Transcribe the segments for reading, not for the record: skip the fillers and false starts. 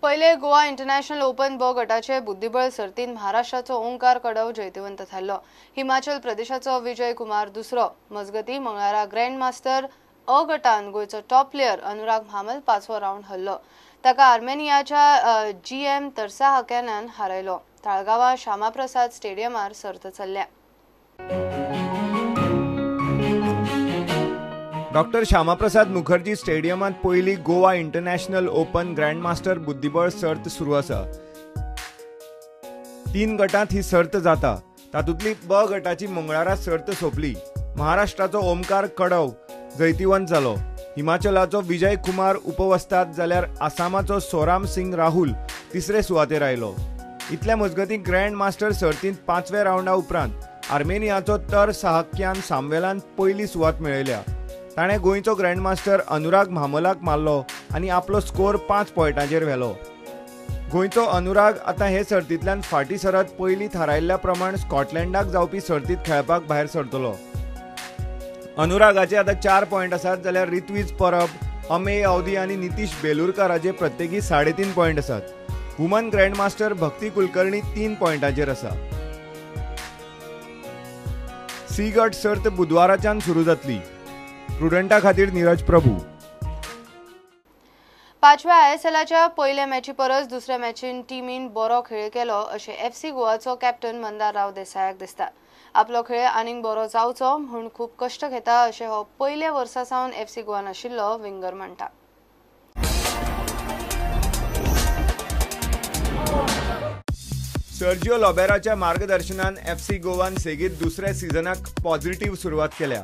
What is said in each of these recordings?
पयले Goa international open ब गटाचे बुद्धिबळ सर्तीन महाराष्ट्राचो ओंकार कडव जैतिवंत थारलो. हिमाचल प्रदेशाचो विजय कुमार दुसरो. मजगती मंगळारा ग्रँड मास्टर अ गटान गोंयचो टॉप प्लेयर अनुराग म्हामल 5वो रावंड हरलो. ताका आर्मेनियाच्या GM तरसाहक्यानान हारयलो. ताळगांवां श्यामाप्रसाद स्टेडियमार सर्त चल्ल्या. डॉक्टर श्यामाप्रसाद मुखर्जी स्टेडियमांत पयली गोवा इंटरनॅशनल ओपन ग्रँडमास्टर बुद्धिबळ सर्त सुरू आसा. 3 गटांत ही सर्त जाता. तातूंतली ब गटाची मंगळारा सर्त सोंपली. महाराष्ट्राचो ओमकार कडव जैतिवंत जालो. हिमाचलाचो विजय कुमार उपवस्तात जाल्यार आसामाचो सोराम सिंग राहुल तिसरे सुवातेर आयलो. इतल्या मजगतीं ग्रँड मास्टर सर्तींत 5व्या रावंडा उपरांत आर्मेनियाचो तर साहक्यान सामवेलान पयली सुवात मेळयल्या. ताणें गोंयचो ग्रँडमास्टर अनुराग म्हामलाक मारलो आनी आपलो स्कोर 5 पॉयंटांचेर व्हेलो. गोंयचो अनुराग आतां हे सर्तींतल्यान फाटीं सरत पयलीं थारायल्ल्या प्रमाण स्कॉटलँडाक जावपी सर्तींत खेळपाक भायर सरतलो. अनुरागाचे आतां 4 पॉयंट आसात जाल्यार ऋत्विज परब, अमेय अवधी आनी नितीश बेलुरकाराचे प्रत्येकी 3.5 पॉयंट आसात. वुमन ग्रँडमास्टर भक्ती कुलकर्णी 3 पॉयंटांचेर आसा. सी गट सर्त बुधवाराच्यान सुरू जातली. प्रुडंटा खातीर नीरज प्रभू. 5व्या ISLच्या पयल्या मॅची परस दुसऱ्या मॅचीन टिमीन बरो खेळ केलो अशें FC गोवाचो कॅप्टन मंदार राव देसायाक दिसता. आपलो खेळ आनीक बरो जावचो म्हूण खूब कश्ट घेता अशें हो पयल्या वर्सा सावन FC गोवान आशिल्लो विंगर म्हणटा. सर्जिओ लोबेराच्या मार्गदर्शनान FC गोवान सेगीत दुसऱ्या सिजनाक पॉझिटिव्ह सुरवात केल्या.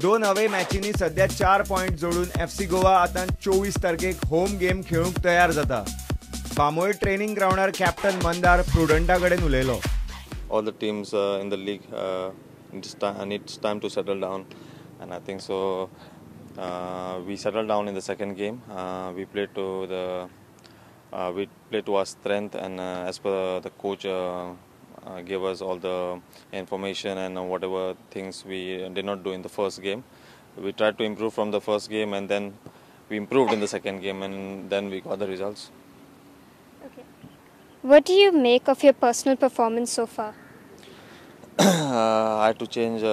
2 अवे मॅचींनी सध्या 4 पॉयंट जोडून FC Goa आतां 24 तारखेक होम गेम खेळूंक तयार जाता. बांबोळे ट्रेनिंग ग्रावंडार कॅप्टन मंदार प्रुडंटा कडेन उलयलो. All the teams in the league it's time to settle down, and I think so we settled down in the second game. We played to the we played to our strength, and as per the coach gave us all the information and whatever things we did not do in the first game. We tried to improve from the first game, and then we improved in the second game, and then we got the results. Okay. What do you make of your personal performance so far? I had to change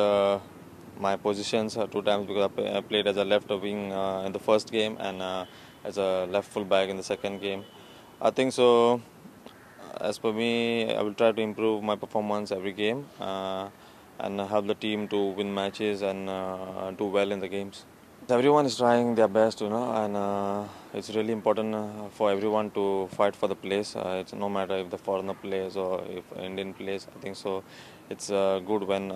my positions 2 times because I played as a left wing in the first game and as a left full back in the second game. I think so. As per me, I will try to improve my performance every game and help the team to win matches and do well in the games. Everyone is trying their best, you know, and it's really important for everyone to fight for the place. It's no matter if the foreigner plays or if Indian plays. I think so. It's good when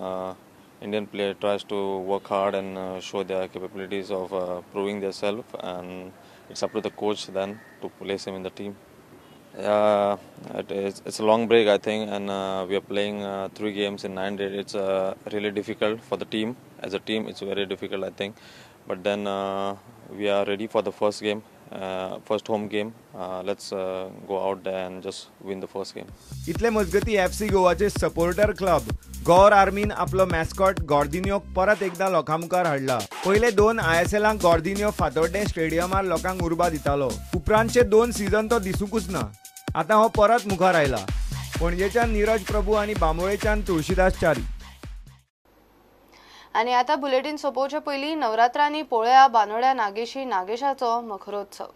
Indian player tries to work hard and show their capabilities of proving themselves, and it's up to the coach then to place him in the team. It's a long break, I think, and we are playing 3 games in 9 days. It's really difficult for the team. As a team, it's very difficult, I think. But then we are ready for the first game, first home game. Let's go out there and just win the first game. इतले मजगती FC गोवाचे supporter club गौर आर्मीन आपलो मॅस्कॉट गॉर्दिन्योक परत एकदा लोकां मुखार हाडला. पयले 2 ISLांक गॉर्दिन्यो फातोड्डें स्टेडियमार लोकांक उर्बा दितालो. उपरांतचे 2 सीझन तो दिसूंकूच ना. आतां हो परत मुखार आयला. पणजेच्यान नीरज प्रभू आनी बांबोळेच्यान तुळशीदास च्यारी. आनी आतां बुलेटीन सोंपोवचे पयलीं नवरात्रांनी पोळ्या बानोड्या नागेशी नागेशाचो मखरोत्सव.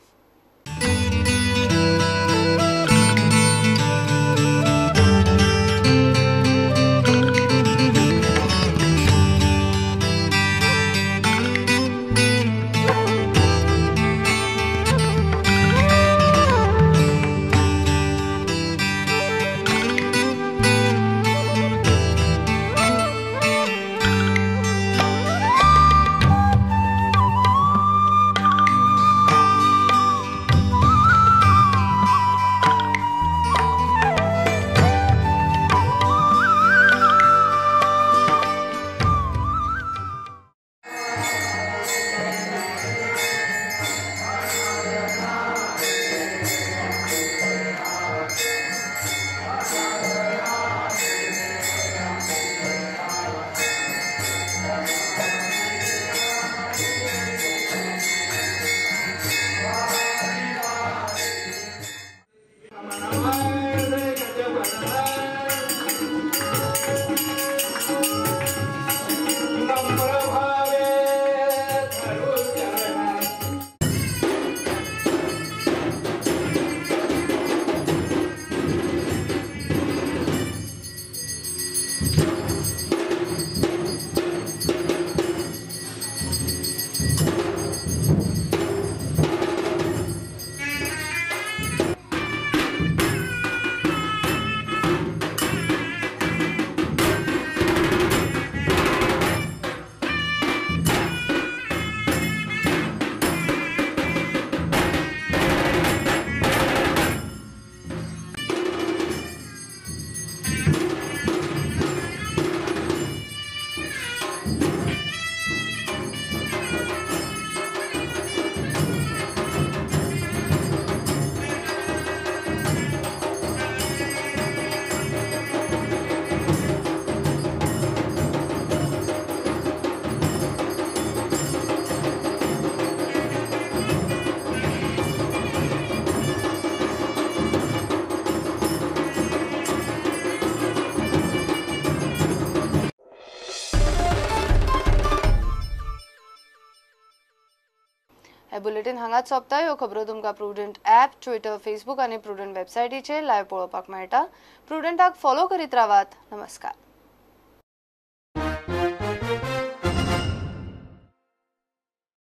बुलेटीन हांगाच सोंपता. ह्यो खबरो तुमकां प्रुडंट ॲप, ट्विटर, फेसबूक आनी प्रुडंट वेबसायटीचेर लायव्ह पळोवपाक मेळटा. प्रुडंटाक फॉलो करीत रावात. नमस्कार.